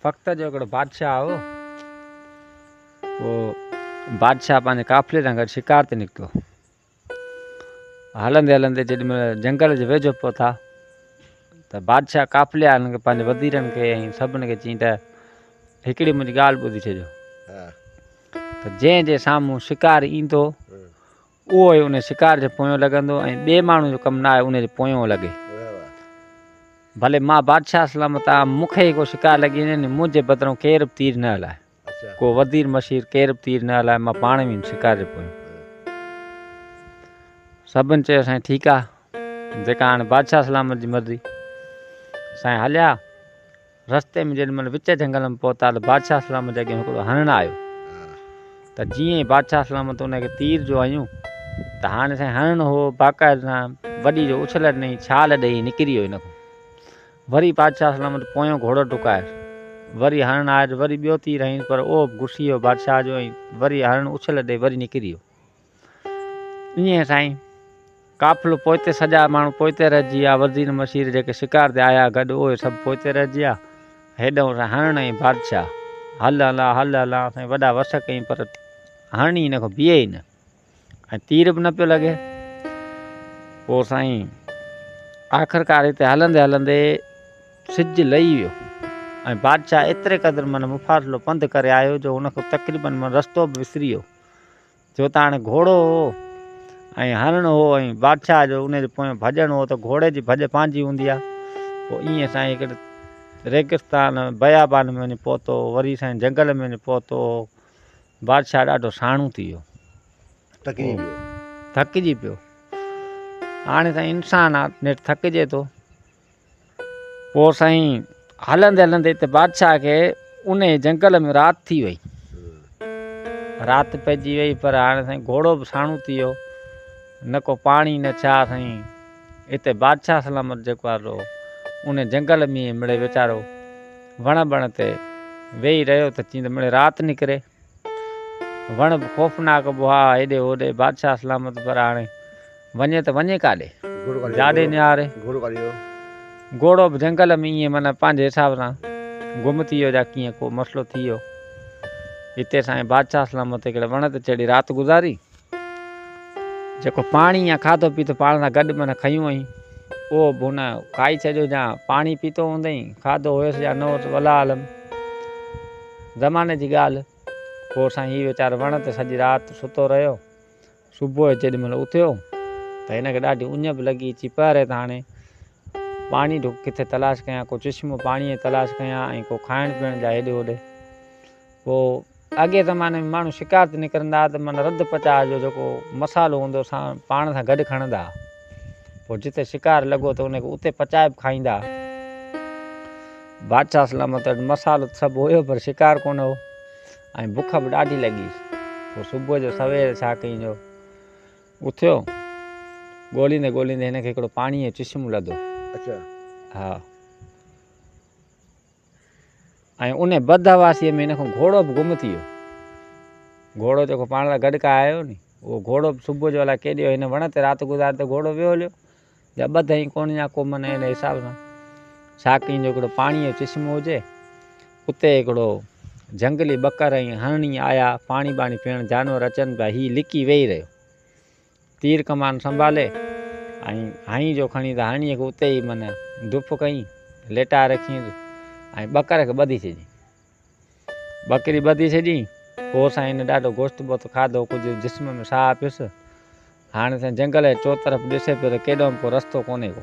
وقت جو هڪڙو بادشاهه هو. پوء بادشاهه پنهنجي قافلي سان گڏ شڪار تي نڪتو. هلندي هلندي جيڏي مهل جنگل جي ويجهو پهتا ته بادشاهه قافلي وارن کي پنهنجي وزيرن کي ۽ سڀن کي چيائين ته هڪڙي منهنجي ڳالهه ٻڌي ڇڏيو ته جنهن جي سامهون شڪار ايندو اهو ئي ان شڪار جي پويان لڳندو ۽ ٻئي ماڻهو جو ڪم نه آهي ان جي پويان لڳي. ڀلي مان بادشاهه سلامت آهيان مون کي ئي ڪو شڪار لڳي وڃي ني منهنجي بدران ڪير به تير نه هلائي. ڪو وزير مشير ڪير به تير نه هلائي مان پاڻ ويندس شڪار جي پويان. سڀن چيو سائين ٺيڪ آ جيڪا هاڻي بادشاهه سلامت جي مرضي. سائين هليا. رستي ۾ جيڏي مهل وچ جهنگل ۾ پهتا ته بادشاهه سلامت جي اڳيان هڪڙو هرڻ آيو ته جيئن ئي بادشاهه سلامت ان کي تير جو هنيو ته هاڻي سائين هرڻ هو باقاعده وڏي جو اڇل ڏنئي ڇال ڏئي نڪري ويو هن کان وري بادشاهه سلامت پويون گهوڙو ڊڪايس وري هرڻ آيس وري ٻيو تير هنيس پر اهو به گسي ويو بادشاهه جو ۽ وري هرڻ اڇل ڏئي وري نڪري ويو ائين سائين قافلو پوئتي سڄا ماڻهو پوئتي رهجي ويا، وزير مشير جيڪي شڪار تي آيا گڏ اهي سڀ پوئتي رهجي ويا، هيڏانهن سائين هرڻ ۽ بادشاهه هل هلان هل هلان سائين وڏا وس ڪيائين پر هرڻ ئي هن کان بيهي ئي نه ۽ تير به نه پيو لڳي. پوء سائين آخرڪار هتي هلندي هلندي سج لهي ويو ۽ بادشاهه ايتري قدر من مفاصلو پنڌ ڪري آيو جو هن کان تقريبن من رستو به وسري ويو. ڇو ته هاڻي گهوڙو هو ۽ هرڻ هو ۽ بادشاهه جو ان جي پويان ڀڄڻ هو ته گهوڙي جي ڀڄ پنهنجي هوندي آهي. پوء ائين سائين هڪڙي ريگستان بيابان ۾ وڃي پهتو، وري سائين جنگل ۾ وڃي پهتو. بادشاهه ڏاڍو ساڻو ٿي ويو. ٿڪجي پيو. ٿڪجي پيو. هاڻي سائين انسان آ نيٺ ٿڪجي ٿو. پوء سائين هلندي هلندي اتي بادشاهه کي انهي جنگل ۾ رات ٿي وئي. رات پئجي وئي پر هاڻي سائين گهوڙو به ساڻو ٿي ويو، نه ڪو پاڻي نه ڇا سائين اتي بادشاهه سلامت جيڪو آهي سو انهي جنگل ۾ مڙئي ويچارو وڻ بڻ تي ويهي رهيو ته چين ته مڙئي رات نڪري. وڻ به خوفناڪ به هئا هيڏي هوڏي بادشاهه سلامت پر هاڻي وڃي ته وڃي ڪاڏي؟ جاڏي نهاري. گهوڙو به جهنگل ۾ ائين معنيٰ پنهنجي حساب سان گم ٿي ويو جا ڪيئن ڪو مسئلو ٿي ويو. هتي سائين بادشاهه سلامت هڪڙي وڻ تي چڙهي رات گذاري. جيڪو پاڻي يا کاڌو پيتو پاڻ سان گڏ معنيٰ کنيو هئائين اهو به هن کائي ڇڏيو يا پاڻي پيتو هوندائين کاڌو هيس يا نه هوس والله عالم. زماني جي ڳالهه. پوء سائين هي ويچارو وڻ تي سڄي رات ستو رهيو. صبح جو جيڏي مهل اٿيو ته هن کي ڏاڍي اڃ به لڳي، چي پهري ته هاڻي پاڻي ڍڪ ڪٿي تلاش ڪيان، ڪو چشمو پاڻيء جي تلاش ڪيان ۽ ڪو کائڻ پيئڻ جا هيڏي هوڏي. پوء اڳئين زماني ۾ ماڻهو شڪار تي نڪرندا هئا ته معنيٰ رڌ پچاء جو جيڪو مصالحو هوندو هو سان پاڻ سان گڏ کڻندا هئا. پوء جتي شڪار لڳو ته ان کي اتي پچائي به کائيندا هئا. بادشاهه سلامت وٽ مصالحو ته سڀ هيو پر شڪار ڪونه هو. ۽ بک به ڏاڍي لڳيس. پوء صبح جو سوير ڇا ڪيائين جو اٿيو، ڳوليندي ڳوليندي هن کي هڪڙو پاڻيء جو چشمو لڌو. اچا. ها. ۽ ان بدحواسيء ۾ هن کان گهوڙو به گم ٿي ويو. گهوڙو جيڪو پاڻ سان گڏ ڪاهي آيو هو ني، اهو گهوڙو به صبح جو الائي ڪيڏي ويو. هن وڻ تي رات گذاري ته گهوڙو ويو هليو. جا ٻڌائين ڪونه يا ڪو من ان حساب سان ڇا ڪيائين جو هڪڙو پاڻيء جو چشمو هجي، اتي هڪڙو جهنگلي ٻڪر ۽ هرڻي آيا پاڻي ٻاڻي پيئڻ جانور اچن پيا هي لڪي ويهي رهيو. تير ڪمان سنڀالي ۽ هنئين جو کڻي ته هرڻيء کي اتي ئي من ڊپ ڪيائين ليٽائي رکيائينس ۽ ٻڪر کي ٻڌي ڇڏيائين. ٻڪري ٻڌي ڇڏيائين. پوء سائين هن ڏاڍو گوشت ٻوت کاڌو، ڪجهه جسم ۾ ساهه پيس. هاڻي سائين جنگل جي چوطرف ڏسي پيو ته ڪيڏانهن به ڪو رستو ڪونهي ڪو.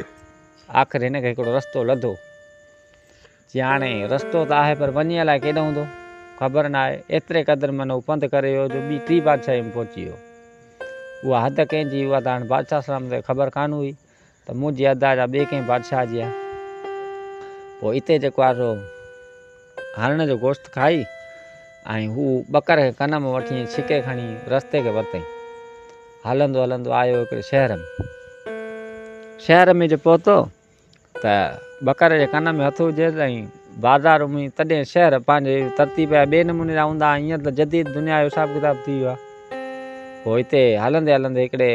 آخر هن کي هڪڙو رستو لڌو. چي هاڻي رستو ته آهي پر وڃي الائي ڪيڏانهن ٿو، خبر ناهي. ايتري قدر من هو پنڌ ڪري ويو جو ٻي ٽي بادشاهي ۾ پهچي ويو. اها حد ڪنهن جي اها ته هاڻي بادشاهه سلامت کي خبر ڪانه هئي. ته منهنجي ادا جا ٻئي ڪنهن بادشاهه جي آ. پوء اتي جيڪو آ سو هرڻ جو گوشت کائي ۽ هو ٻڪر کي ڪن مان وٺي ۽ ڇڪي کڻي رستي کي ورتائين. هلندو هلندو آيو هڪڙي شهر ۾. شهر ۾ جو پهتو ته ٻڪر جي ڪن ۾ هٿ هجيس ۽ بازار ۾ تڏهن شهر پنهنجي ترتيب جا ٻئي نموني جا هوندا هئا، هينئر ته جديد دنيا جو حساب ڪتاب ٿي ويو آهي. پوء اتي هلندي هلندي هڪڙي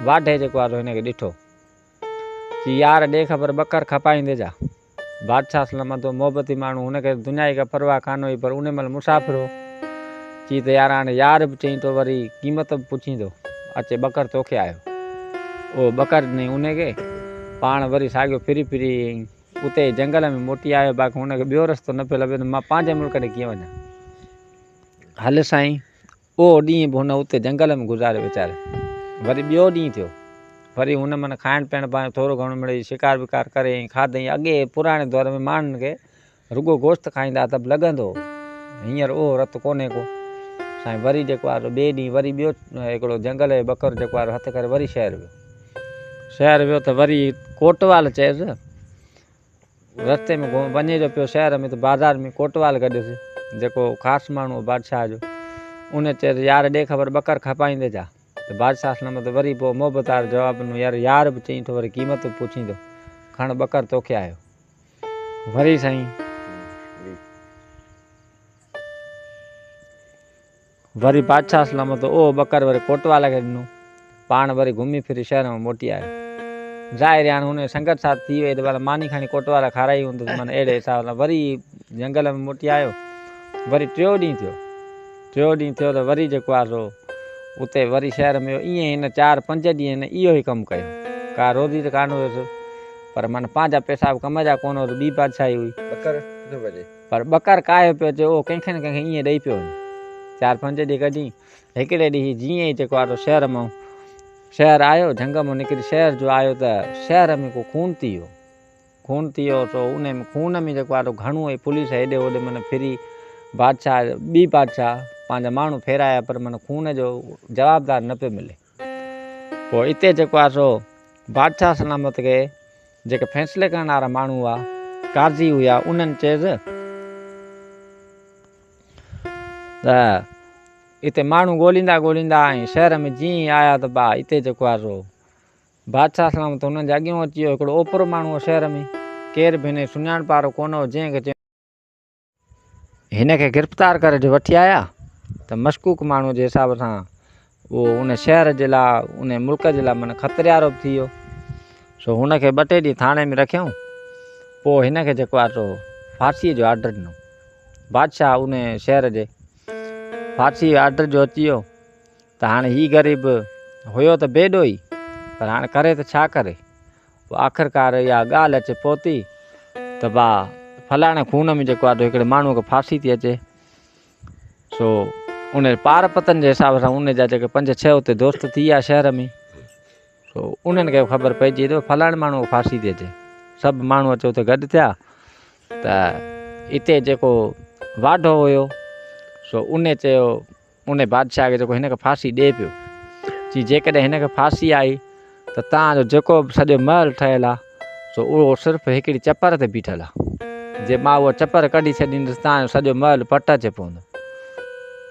واڍي جيڪو آ سو هن کي ڏٺو. چي يار ڏي خبر ٻڪر کپائيندي جا. بادشاهه سلامت هو محبتي ماڻهو هن کي دنيا جي ڪا پرواهه ڪانه هئي پر ان مهل مسافر هو. چي ته يار هاڻي يار به چئين ٿو وري قيمت به پڇين ٿو. اچي ٻڪر توکي آيو. اهو ٻڪر ڏنائين ان کي. پاڻ وري ساڳيو ڦري ڦري اتي ئي جنگل ۾ موٽي آيو باقي هن کي ٻيو رستو نه پيو لڀي ته مان پنهنجي ملڪ ڏي ڪيئن وڃان. هل سائين اهو ڏينهن به هن اتي جنگل ۾ گذاريو ويچاري. وري ٻيو ڏينهن ٿيو. وري هن من کائڻ پيئڻ پنهنجو ٿورو گهڻو مڙئي شڪار وڪار ڪري ۽ کاڌئين. اڳي پراڻي دور ۾ ماڻهن کي رڳو گوشت کائيندا ته به لڳندو هو. هينئر اهو رت ڪونهي ڪو. سائين وري جيڪو آهي سو ٻئي ڏينهن وري ٻيو هڪڙو جنگل جو ٻڪر جيڪو آهي هٿ ڪري وري شهر ويو. شهر ويو ته وري ڪوٽوال چيس. رستي ۾ وڃي جو پيو شهر ۾ ته بازار ۾ ڪوٽوال گڏيس، جيڪو خاص ماڻهو هو بادشاهه جو. ان چيس، يار ڏي خبر ٻڪر کپائيندي ڇا؟ ته بادشاهه سلامت وري پوء محبت وارو جواب ڏنو، يار يار به چئين ٿو وري قيمت به پڇين ٿو، کڻ ٻڪر توکي آيو. وري سائين. وري بادشاهه سلامت اهو ٻڪر وري ڪوٽوال کي ڏنو. پاڻ وري گهمي ڦري شهر مان موٽي آيو. ظاهر هاڻي هن جي سنگت ساٿ ٿي وئي ته ڀلا ماني کڻي ڪوٽوال کارائي هوندس معنيٰ اهڙي حساب سان وري جهنگل ۾ موٽي آيو. وري ٽيون ڏينهن ٿيو. ٽيون ڏينهن ٿيو ته وري جيڪو آهي سو اتي وري شهر ۾ ويو. ائين هن چار پنج ڏينهن هن اهو ئي ڪم ڪيو. ڪا روزي ته ڪانه هيس پر معنيٰ پنهنجا پئسا به ڪم جا ڪونه هيس ٻي بادشاهي هئي. ٻڪر ڪٿي پيو اچي؟ پر ٻڪر ڪاهيو پيو اچي، اهو ڪنهن کي نه ڪنهن کي ائين ڏئي پيو وڃي. چار پنج ڏينهن ڪڍي، هڪڙي ڏينهن جيئن ئي جيڪو آهي سو شهر مان شهر آيو، جهنگ مان نڪري شهر جو آيو ته شهر ۾ ڪو خون ٿي ويو. خون ٿي ويو سو ان ۾ خون ۾ جيڪو آهي سو گهڻو ۽ پوليس هيڏي هوڏي معنيٰ ڦري بادشاهه ٻي بادشاهه پنهنجا ماڻهو ڦيرايا پر معنيٰ خون جو جوابدار نه پيو ملي. پوء اتي جيڪو آهي سو بادشاهه سلامت کي جيڪي فيصلي ڪرڻ وارا ماڻهو هئا، قاضي هيا، انهن چيس ته اتي ماڻهو ڳوليندا ڳوليندا ۽ شهر ۾ جيئن ئي آيا ته با اتي جيڪو آهي سو بادشاهه سلامت هنن جي اڳيون اچي ويو. هڪڙو اوپرو ماڻهو هو شهر ۾، ڪير به هن جي سڃاڻپ وارو ڪونه هو، جنهن کي چيو. هن کي گرفتار ڪري جو وٺي آيا ته مشڪوڪ ماڻهوء جي حساب سان اهو ان شهر جي لاء ان ملڪ جي لاء معنيٰ خطري وارو به ٿي ويو. سو هن کي ٻه ٽي ڏينهن ٿاڻي ۾ رکيائون. پوء هن کي جيڪو آهي سو ڦاسيء جو آرڊر ڏنو. بادشاهه ان شهر جي ڦاسيء جو آرڊر جو اچي ويو ته هاڻي هي غريب هيو ته بي ڏوهي پر هاڻي ڪري ته ڇا ڪري. پوء آخرڪار اها ڳالهه اچي پهتي ته با فلاڻي خون ۾ جيڪو آهي هڪڙي ماڻهوء کي ڦاسي ٿي اچي سو ان پار پتن جي حساب سان ان جا جيڪي پنج ڇهه اتي دوست ٿي ويا شهر ۾ سو انهن کي خبر پئجي وئي ته فلاڻي ماڻهوء کي ڦاسي ٿي اچي سڀ ماڻهو اچي اتي گڏ ٿيا ته اتي جيڪو واڍو هيو سو ان چيو ان بادشاهه کي جيڪو هن کي ڦاسي ڏئي پيو، چي جيڪڏهن هن کي ڦاسي آئي ته توهان جو جيڪو به سڄو محل ٺهيل آهي سو اهو صرف هڪڙي چپر تي بيٺل آهي، جي مان اها چپر ڪڍي ڇڏيندس توهان جو سڄو محل پٽ اچي پوندو.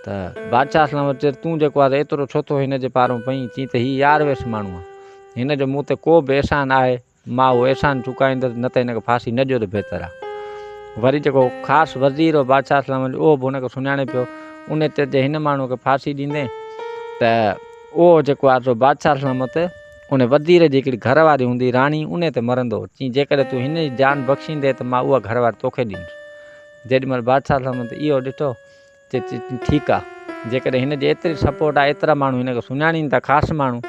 ته بادشاهه سلامت چيس تون جيڪو آهي ايترو ڇو ٿو هن جي پارون پئين؟ چي ته هي يار ويس ماڻهو آهي، هن جو مون تي ڪو به احسان آهي مان اهو احسان چڪائيندس نه ته هن کي ڦاسي نه ڏيو ته بهتر آهي. وري جيڪو خاص وزير هو بادشاهه سلامت جو اهو به هن کي سڃاڻي پيو. ان چيس جي هن ماڻهوء کي ڦاسي ڏيندين ته اهو جيڪو آهي سو بادشاهه سلامت ان وزير جي هڪڙي گهر واري هوندي راڻي ان تي مرندو. چيائين جيڪڏهن تون هن جي جان بخشيندين ته مان اها گهر واري توکي ڏيندس. جيڏي مهل بادشاهه سلامت اهو ڏٺو چي ٺيڪ آ جيڪڏهن هن جي ايتري سپورٽ آهي ايترا ماڻهو هن کي سڃاڻين ٿا خاص ماڻهو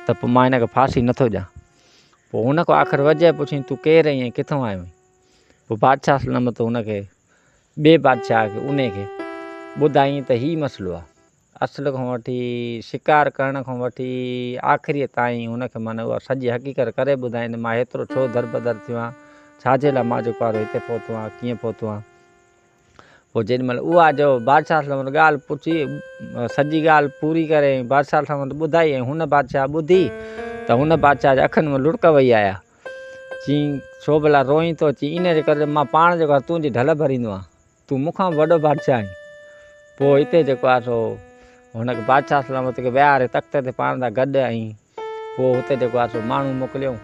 ته پوء مان هن کي ڦاسي نٿو ڏيان. پوء هن کان آخر وجهه پڇيائين، تون ڪير آهين ۽ ڪٿان آيو آهين؟ پوء بادشاهه سلامت هن کي ٻئي بادشاهه کي انهي کي ٻڌايائين ته هي مسئلو آهي. اصل کان وٺي شڪار ڪرڻ کان وٺي آخريء تائين هن کي معنيٰ اها سڄي حقيقت ڪري ٻڌايائين ته مان هيترو ڇو دربدر ٿيو آهيان، ڇا جي لاء مان جيڪو آهي هتي پهتو آهيان، ڪيئن پهتو آهيان. پوء جيڏي مهل اها جو بادشاهه سلامت ڳالهه پڇي، سڄي ڳالهه پوري ڪري ۽ بادشاهه سلامت ٻڌائي ۽ هن بادشاهه ٻڌي ته هن بادشاهه جي اکين ۾ لڙڪ وهي آيا. چيائين، ڇو ڀلا روئين ٿو؟ چيائين، انهيء جي ڪري جو مان پاڻ جيڪو آهي تنهنجي ڍل ڀريندو آهيان. تون مون کان به وڏو بادشاهه آهين. پوء اتي جيڪو آهي سو هن کي بادشاهه سلامت کي ويهاري تخت تي پاڻ سان گڏ ۽ پوء اتي جيڪو آهي سو ماڻهو موڪليائون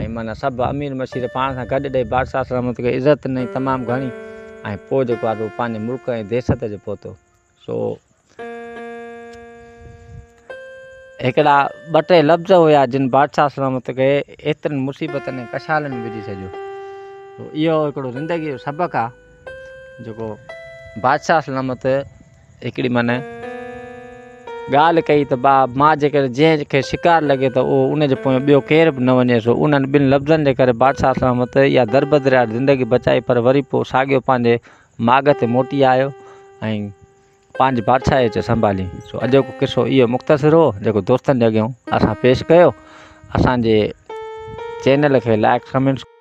۽ معنيٰ سڀ امير مشير پاڻ سان گڏ ڏئي بادشاهه سلامت کي عزت ڏنائين تمام گهڻي ۽ پوء جيڪو آهي سو پنهنجي ملڪ ۽ ديس تي اچي پهتو. سو هڪڙا ٻه ٽي لفظ هيا جن بادشاهه سلامت کي ايترين مصيبتن ۽ ڪشالن ۾ وجهي ڇڏيو. اهو هڪڙو زندگي جو سبق آ جيڪو بادشاهه سلامت هڪڙي معنيٰ ڳالهه ڪئي ته با مان جيڪڏهن جنهن کي شڪار لڳي ته اهو ان جي پويان ٻيو ڪير به نه وڃي سو انهن ٻن لفظن جي ڪري بادشاهه سلامت اها دربدريار زندگي بچائي پر وري پوء ساڳيو پنهنجي ماڳ تي موٽي آيو ۽ پنهنجي بادشاهي اچي سنڀالي. سو اڄوڪو قصو اهو مختصر هو جيڪو دوستن جي اڳيان اسان پيش ڪيو. اسان جي چينل کي لائڪ ڪمينٽس.